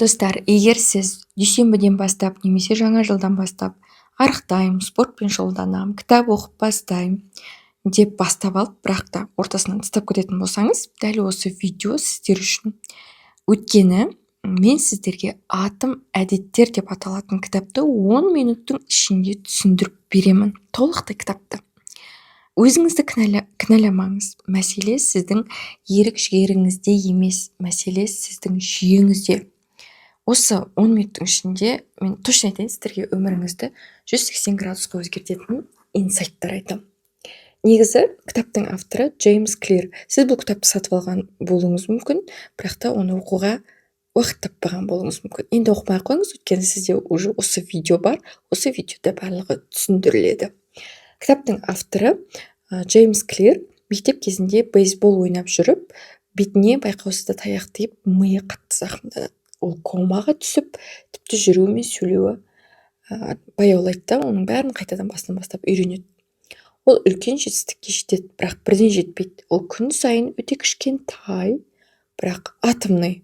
Достар, егер сіз дүйсенбіден бастап немесе жаңа жылдан бастап арықтаймын, спортпен шұғылданамын, кітап оқып бастаймын деп бастап алып, бірақ та ортасынан тастап кететін болсаңыз, дәл осы видео сіздер үшін. Өйткені мен сіздерге «Атом әдеттер» деп аталатын кітапты 10 минуттың ішінде түсіндіріп беремін, толықтай кітапты. Өзіңізді кінәламаңыз. Мәселе сіздің ерік жігеріңізде емес, мәселе сіздің жүйеңізде. Осы 10 минуттың ішінде мен точно айтайын, сіздерге өміріңізді 180 градусқа өзгертетін инсайттар айтамын. Негізі кітаптың авторы Джеймс Клир. Сіз бұл кітапты сатып алған болуыңыз мүмкін, бірақ та оны оқуға уақыт таппаған болуыңыз мүмкін. Енді оқымай ақ қойыңыз, өйткені сізде уже осы видео бар, осы видеода барлығы түсіндіріледі. Кітаптың авторы Джеймс Клир мектеп кезінде бейсбол ойнап жүріп, бетіне байқаусызда таяқ тиіп, миы қатты зақымданады. Ол комаға түсіп, тіпті жүруі мен сөйлеуі баяулайды да, оның бәрін қайтадан басынан бастап үйренеді. Ол үлкен жетістікке жетеді, бірақ бірден жетпейді. Ол күн сайын өте кішкентай, бірақ атомный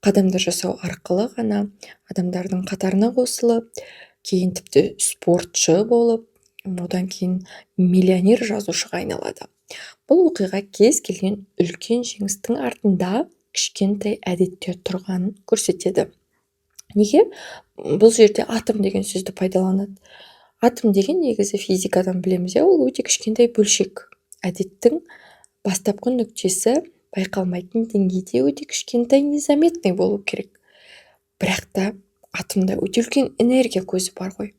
қадамдар жасау арқылы ғана адамдардың қатарына қосылып, кейін тіпті спортшы болып, одан кейін миллионер жазушыға айналады. Бұл оқиға кез келген үлкен жеңістің артында кішкентай әдеттер тұрғанын көрсетеді. Неге бұл жерде атом деген сөзді пайдаланады? Атом деген негізі физикадан білеміз, иә, ол өте кішкентай бөлшек. Әдеттің бастапқы нүктесі байқалмайтын деңгейде, өте кішкентай, незаметный болу керек. Бірақ та атомда өте үлкен энергия көзі бар ғой.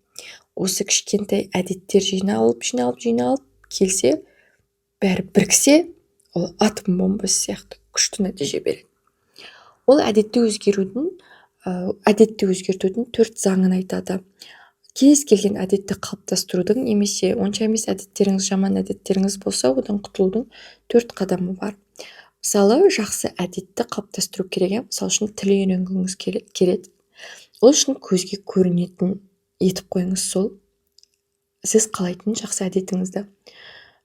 Осы кішкентай әдеттер жиналып, жиналып, жиналып келсе, бәрі біріксе, ол атом бомбасы сияқты күшті нәтиже береді. Ол әдетті өзгертудің төрт заңын айтады. Кез келген әдетті қалыптастырудың немесе онша емес әдеттеріңіз, жаман әдеттеріңіз болса, одан құтылудың төрт қадамы бар. Мысалы, жақсы әдетті қалыптастыру керек, иә. Мысалы үшін, тіл үйренгіңіз келеді. Ол үшін көзге көрінетін етіп қойыңыз сол сіз қалайтын жақсы әдетіңізді.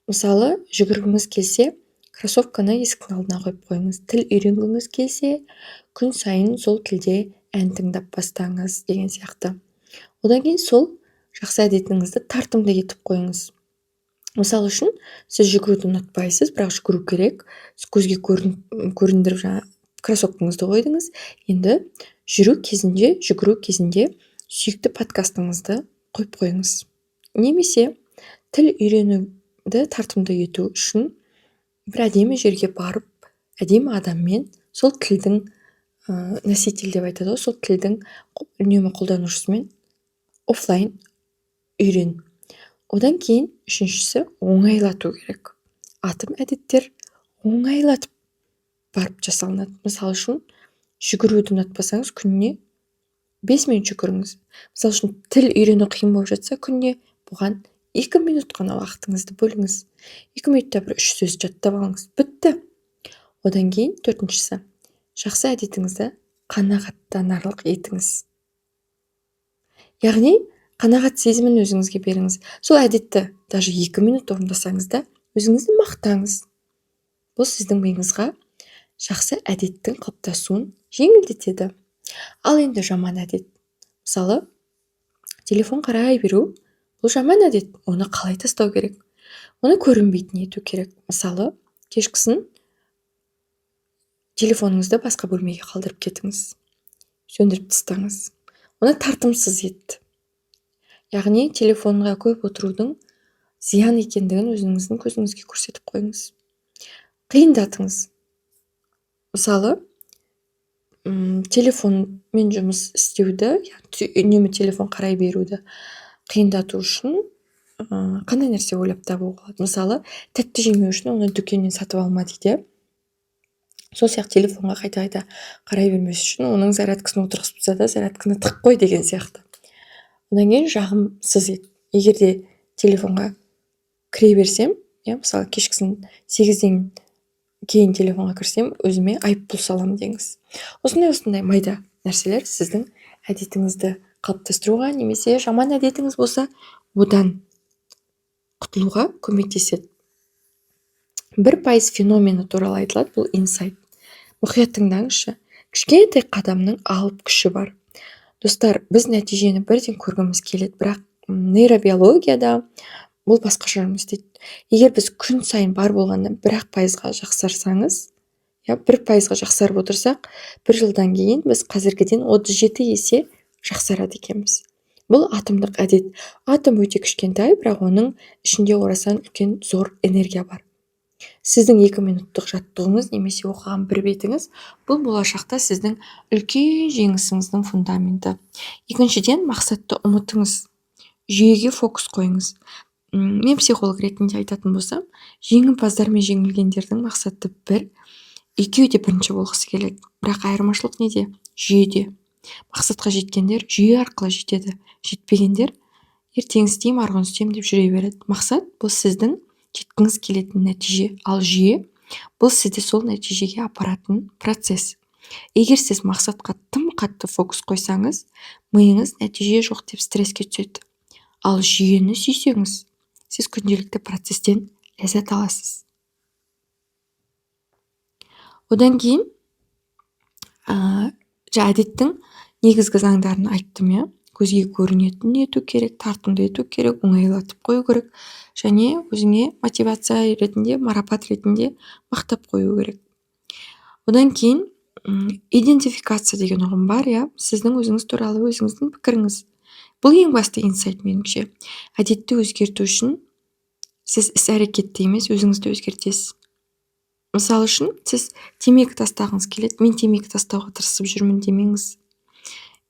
Мысалы, жүгіргіңіз келсе, кроссовканы есіктің алдына қойып қойыңыз. Тіл үйренгіңіз келсе, күн сайын сол тілде ән тыңдап бастаңыз деген сияқты. Одан кейін сол жақсы әдетіңізді тартымды етіп қойыңыз. Мысалы үшін, сіз жүгіруді ұнатпайсыз, бірақ жүгіру керек. Сіз көзге көріндіріп жаңа кроссовкаңызды қойдыңыз. Енді жүру кезінде, жүгіру кезінде сүйікті подкастыңызды қойып қойыңыз. Немесе тіл үйренуді тартымды ету үшін бір әдемі жерге барып, әдемі адаммен, сол тілдің носитель деп айтады ғой, сол тілдің үнемі қолданушысымен оффлайн үйрен. Одан кейін үшіншісі — оңайлату керек. Атом әдеттер оңайлатып барып жасалынады. Мысалы үшін, жүгіруді ұнатпасаңыз, күніне 5 минут жүгіріңіз. Мысалы үшін, тіл үйрену қиын болып жатса, күніне бұған 2 минут қана уақытыңызды бөліңіз. 2 минутта бір үш сөз жаттап алыңыз, бітті. Одан кейін төртіншісі — жақсы әдетіңізді қанағаттанарлық етіңіз, яғни қанағат сезімін өзіңізге беріңіз. Сол әдетті даже 2 минут орындасаңыз да, өзіңізді мақтаңыз. Бұл сіздің миыңызға жақсы әдеттің қалыптасуын жеңілдетеді. Ал енді жаман әдет, мысалы, телефон қарай беру, бұл жаман әдет. Оны қалай тастау керек? Оны көрінбейтін ету керек. Мысалы, кешкісін телефоныңызды басқа бөлмеге қалдырып кетіңіз, сөндіріп тастаңыз. Оны тартымсыз ет, яғни телефонға көп отырудың зиян екендігін өзіңіздің көзіңізге көрсетіп қойыңыз. Қиындатыңыз. Мысалы, телефонмен жұмыс істеуді, үнемі телефон қарай беруді қиындату үшін қандай нәрсе ойлап табуға болады? Мысалы, тәтті жемеу үшін оны дүкеннен сатып алма дейді, иә. Сол сияқты телефонға қайта қайта қарай бермес үшін оның зарядкасын отырғызып таста да, зарядканы тығып қой деген сияқты. Одан кейін жағымсыз ет. Егер де телефонға кіре берсем, иә, мысалы, кешкісін 8-ден кейін телефонға кірсем, өзіме айыппұл саламын деңіз. Осындай, осындай майда нәрселер сіздің әдетіңізді қалыптастыруға немесе жаман әдетіңіз болса, одан құтылуға көмектеседі. 1% феномені туралы айтылады бұл инсайт. Мұқият тыңдаңызшы. Кішкентай қадамның алып күші бар. Достар, біз нәтижені бірден көргіміз келеді, бірақ нейробиологияда бұл басқаша жұмыс істейді. Егер біз күн сайын бар болғанда 1% жақсарсаңыз, иә, 1% жақсарып отырсақ, бір жылдан кейін біз қазіргіден 37 есе жақсарады екенбіз. Бұл атомдық әдет. Атом өте кішкентай, бірақ оның ішінде орасан үлкен зор энергия бар. Сіздің 2 минуттық жаттығуыңыз немесе оқыған бір бетіңіз бұл болашақта сіздің үлкен жеңісіңіздің фундаменті. Екіншіден, мақсатты ұмытыңыз. Жүйеге фокус қойыңыз. Мен психолог ретінде айтатын болсам, жеңімпаздар мен жеңілгендердің мақсаты бір, екеуі де бірінші болғысы келеді. Бірақ айырмашылық неде? Жүйеде. Мақсатқа жеткендер жүйе арқылы жетеді, жетпегендер ертең істеймін, арғы күні істеймін деп жүре береді. Мақсат бұл сіздің жеткіңіз келетін нәтиже, ал жүйе бұл сізді сол нәтижеге апаратын процесс. Егер сіз мақсатқа тым қатты фокус қойсаңыз, миыңыз нәтиже жоқ деп стресске түседі. Ал жүйені сүйсеңіз, сіз күнделікті процесстен ләззат аласыз. Одан кейін әдеттің негізгі заңдарын айттым, иә. Көзге көрінетін ету керек, тартымды ету керек, оңайлатып қою керек және өзіңе мотивация ретінде, марапат ретінде мақтап қою керек. Одан кейін идентификация деген ұғым бар, иә. Сіздің өзіңіз туралы өзіңіздің пікіріңіз. Бұл ең басты инсайт меніңше. Әдетті өзгерту үшін сіз іс әрекетті емес, өзіңізді өзгертесіз. Мысалы үшін, сіз темекі тастағыңыз келеді, мен темекі тастауға тырысып жүрмін демеңіз.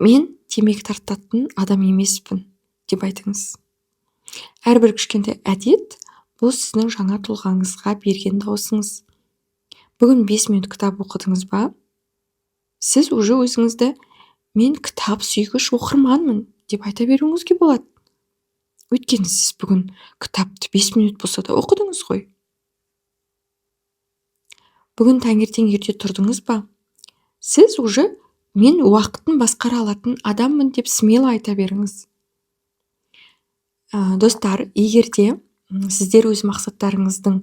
Мен темекі тартатын адам емеспін деп айтыңыз. Әрбір кішкентай әдет бұл сіздің жаңа тұлғаңызға берген дауысыңыз. Бүгін 5 минут кітап оқыдыңыз ба? Сіз уже өзіңізді мен кітап сүйгіш оқырманмын деп айта беруіңізге болады. Өйткені сіз бүгін кітапты 5 минут болса да оқыдыңыз ғой. Бүгін таңертең ерте тұрдыңыз ба? Сіз уже мен уақытын басқара алатын адаммын деп смело айта беріңіз. Достар, егер де сіздер өз мақсаттарыңыздың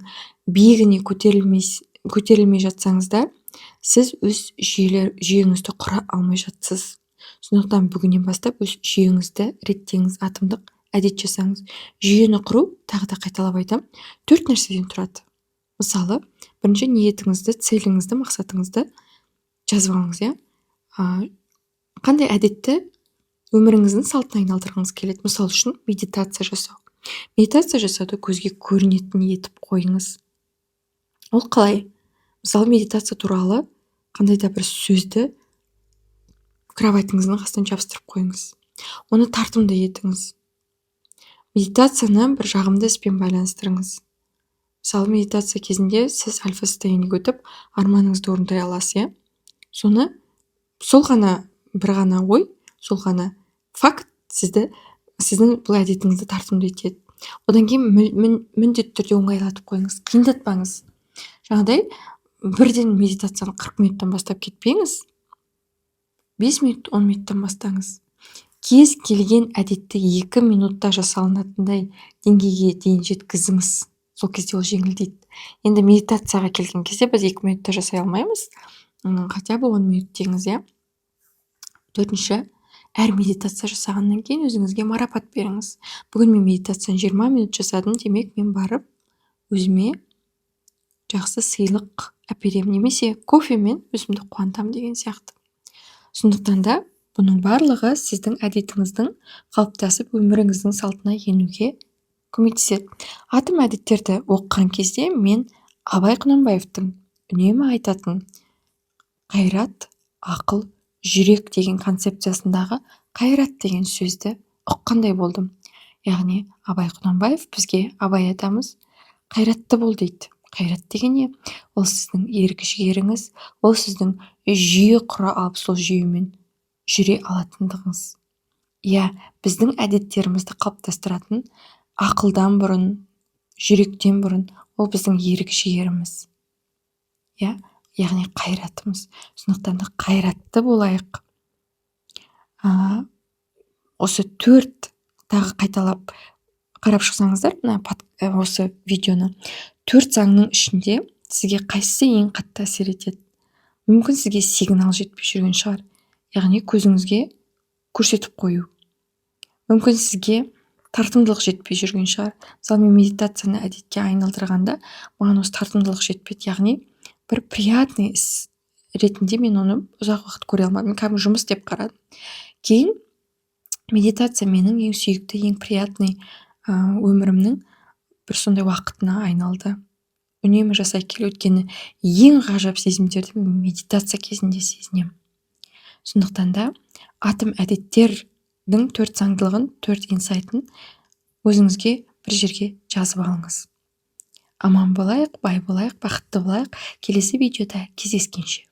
биігіне көтерілмей жатсаңыздар, сіз өз жүйеңізді құра алмай жатсыз. Сондықтан бүгіннен бастап өз жүйеңізді реттеңіз, атомдық әдет жасаңыз. Жүйені құру, тағы да қайталап айтамын, 4 нәрседен тұрады. Мысалы, бірінші ниетіңізді, целіңізді, мақсатыңызды жазып алыңыз, иә. Қандай әдетті өміріңіздің салтына айналдырғыңыз келеді? Мысалы үшін, медитация жасау. Медитация жасауды көзге көрінетін етіп қойыңыз. Ол қалай? Мысалы, медитация туралы қандай да бір сөзді кроватіңіздің қасына жабыстырып қойыңыз. Оны тартымды етіңіз. Медитацияны бір жағымды іспен байланыстырыңыз. Мысалы, медитация кезінде сіз альфа состояниеге өтіп, арманыңызды орындай аласыз, иә? Соны сол ғана бір ғана ой, сол ғана факт сіздің бұл әдетіңізді тартымды етеді. Одан кейін міндетті түрде оңайлатып қойыңыз, қиындатпаңыз. Жаңағыдай бірден медитацияны 40 минуттан бастап кетпеңіз. 5 минут, 10 минуттан бастаңыз. Кез келген әдетті 2 минутта жасалынатындай деңгейге дейін жеткізіңіз. Сол кезде ол жеңілдейді. Енді медитацияға келген кезде біз 2 минутта жасай алмаймыз. Хотя бы 10 минут деңіз, иә. Төртінші, әр медитация жасағаннан кейін өзіңізге марапат беріңіз. Бүгін мен медитацияны 20 минут жасадым, демек мен барып өзіме жақсы сыйлық әперемін немесе кофемен өзімді қуантамын деген сияқты. Сондықтан да бұның барлығы сіздің әдетіңіздің қалыптасып, өміріңіздің салтына енуге көмектеседі. Атом әдеттерді оқыған кезде мен Абай Құнанбаевтың үнемі айтатын қайрат, ақыл, жүрек деген концепциясындағы қайрат деген сөзді ұққандай болдым. Яғни Абай Құнанбаев бізге, Абай атамыз, қайратты бол дейді. Қайрат деген не? Ол сіздің ерік жігеріңіз, ол сіздің жүйе құра алып, сол жүйемен жүре алатындығыңыз. Иә, біздің әдеттерімізді қалыптастыратын ақылдан бұрын, жүректен бұрын ол біздің ерік жігеріміз. Иә, яғни қайратымыз. Сондықтан да қайратты болайық. Осы 4 тағы қайталап қарап шықсаңыздар, мына осы видеоны 4 заңның ішінде сізге қайсысы ең қатты әсер етеді? Мүмкін, сізге сигнал жетпей жүрген шығар, яғни көзіңізге көрсетіп қою. Мүмкін, сізге тартымдылық жетпей жүрген шығар. Мысалы, мен медитацияны әдетке айналдырғанда, маған осы тартымдылық жетпеді, яғни бір приятный іс ретінде мен оны ұзақ уақыт көре алмадым, кәдімгі жұмыс деп қарадым. Кейін медитация менің ең сүйікті, ең приятный өмірімнің бір сондай уақытына айналды. Үнемі жасай келе, өйткені ең ғажап сезімдерді мен медитация кезінде сезінемін. Сондықтан да атом әдеттердің төрт заңдылығын, төрт инсайтын өзіңізге бір жерге жазып алыңыз. Аман болайық, бай болайық, бақытты болайық! Келесі видеода кездескенше!